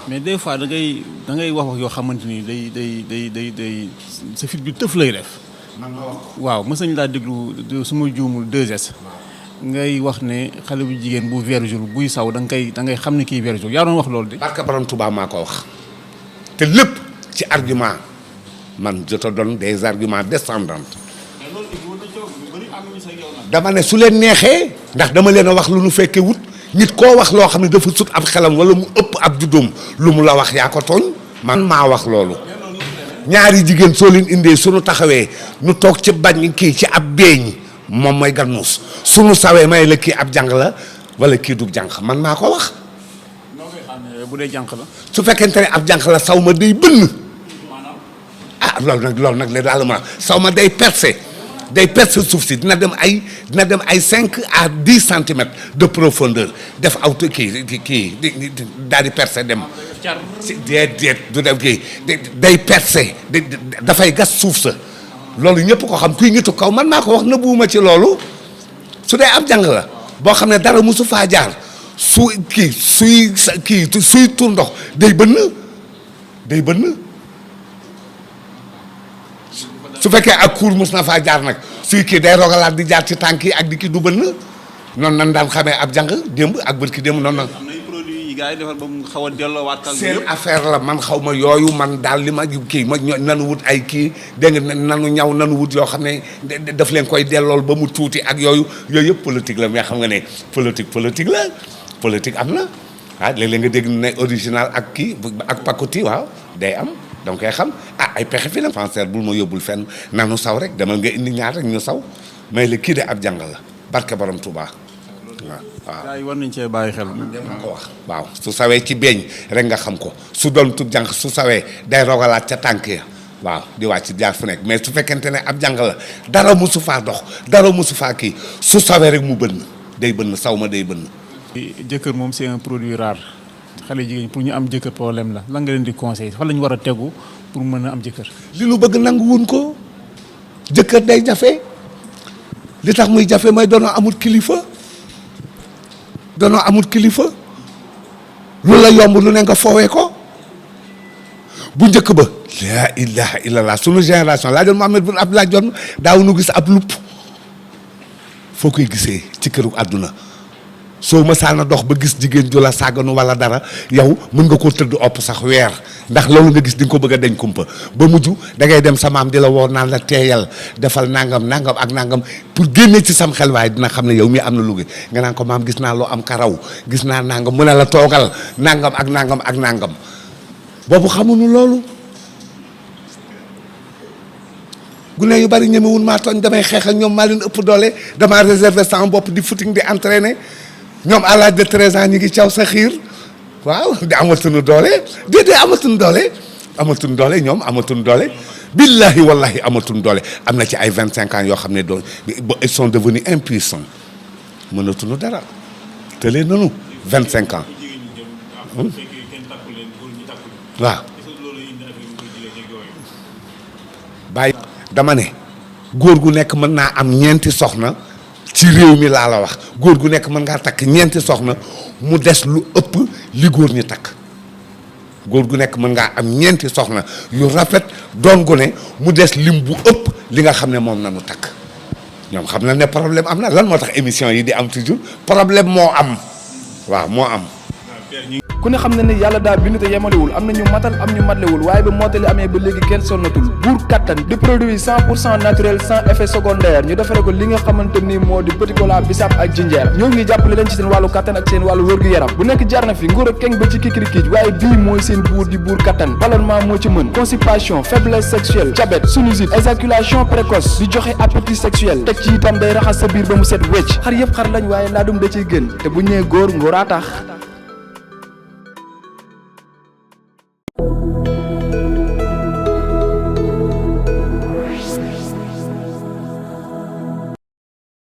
mais des fois da ngay wax yoo xamante ni day sa fit bi tëf lay def. waaw mës nañu laa déglu su ma juumul 2S. ngay wax ne xale bu jigéen bu vierge buy saw da ngay xam ne kii vierge yaa doon wax loolu de. parce que borom Touba maa ko wax te lépp ci argument man je te donne des arguments descendants. dama ne su leen neexee ndax dama leen a wax lu nu fekkee wut nit koo wax loo xam ne dafa sut ab xelam wala mu ëpp ab juddoom lu mu la wax yaa ko tooñ. man maa wax loolu. ñaari jigéen soo leen indee suñu taxawee nu toog ci bañ kii ci ab beeñ moom mooy gannuus suñu sawee may la kii ab jàng la wala kii du jànq man maa ko wax. bu dee jànq la. su fekkente ne ab jànq la saw ma day bënn. ah loolu nag la daal ma saw ma day percé suuf si dina dem ay 5 à 10 centimètres de profondeur def aw kii daal di percé dem. si déet du dem kii day percé dafay gas suuf sa loolu ñëpp ko xam kuy ngitu kaw man maa ko wax nëbbuwuma ci loolu su dee ab jàng la boo xam ne dara mosu faa jaar suy tur ndox day bënn su fekkee ak kuur mos na faa jaar nag suy kii day rogalaat di jaar ci tànk yi ak di kii du bënn noonu nan daan xamee ab jàng démb ak bërki démb noonu nag. am na ay produits yi gars yi defar ba mu xaw a delloowaat. seen affaire la man xaw ma yooyu man daal li ma kii ma nanu wut ay kii dégg nga nanu ñaw nanu wut yoo xam ne daf leen koy dellool ba mu tuuti ak yooyu yëpp politique la mais xam nga ne politique la politique am na ah léeg-léeg nga dégg ne original ak kii ak pakoti waaw day am. donc koy xam ay pexe fi la Fancer bul ma yóbbul fenn nanu saw rek dama nga indi ñaar rek ñu saw mais le kii de ab jàng la barke borom Touba waaw. gars yi war nañ cee bàyyi xel. dama ko wax waaw su sawee ci beeñ rek nga xam ko su doon tu jàng su sawee day rogalaat ca tànk ya waaw di wàcc jaar fu nekk mais su fekkente ne ab jàng la dara mosu faa dox dara mosu faa kii su sawee rek mu bënn day bënn saw ma day bënn. jëkkër moom c'est un produit rare. xale jigéen pour ñu am jëkkër problème la lan nga leen di conseil fan la ñu war a tegu pour mën a am jëkkër. li nu bëgg nangu wuñ ko jëkkër day jafe li tax muy jafe mooy doonoo amul kilifa lu la yomb lu ne nga foowee ko bu njëkk ba. laa ilaha illallah sunu génération laa doon Mohamed Boun Abdallah Dionne daaw nu gis ab lupp foo koy gisee ci këru àdduna. soo mësaana dox ba gis jigéen ju la sàgganu wala dara yow mën nga koo tëdd opp sax weer ndax loolu nga gis di nga ko bëgg a deñ kumpa ba mujj da ngay dem sa maam di la woo naan la teeyal defal nangam ak nangam pour génne ci sam xel waaye dina xam ne yow mii am na lugi nga naan ko maam gis naa loo am karaw gis naa nangam mu ne la toogal nangam ak nangam boobu xamuñu loolu. gune yu bari ñemewul maa tooñ damay xeex ak ñoom maa leen ëpp doole damaa réserver sama bopp di footing di entraîner. ñoom à l'âge de 13 ans ñu ngi caw sa xiir waaw di amatuñu doole déedéet amatuñu doole ñoom amatuñu doole billahi wallahi amatuñu doole am na ci ay 25 ans yoo xam ne ils sont devenus impuissants mënatuñu dara te leen nanu 25 ans waaw bàyyi dama ne góor gu nekk mën naa am ñeenti soxna ci réew mi laa la wax góor gu nekk mën ngaa takk ñeenti soxna mu des lu ëpp li góor ñi takk góor gu nekk mën ngaa am ñeenti soxna yu rafet doon gu ne mu des lim bu ëpp li nga xam ne moom na nu takk ñoom xam na ne problème am na lan moo tax émission yi di am toujours problème moo am waaw moo am. ku ne xam na ne yàlla daal bindu te yemalewul am na ñu matal am ñu matlewul waaye ba mottali amee ba léegi kenn sonnatul buur kattan di produit 100% naturel sans effet secondaire ñu defare ko li nga xamante ni moo di petit cola bisaab ak jinjeer ñoo ngi jàppale leen ci seen wàllu kattan ak seen wàllu wërgu-yaram bu nekk jar na fi nguur ak keng ba ci kikirikiij waaye bii mooy seen buur di buur kattan ballonnement moo ci mën constipation faiblesse sexuelle diabète sinusite éjaculation précoce di joxe appétit sexuel teg ci itam day raxas sa biir ba mu set wecc xar yëpp xar lañ waaye laadum da ciy gën te bu ñëwee góor ngóoraa tax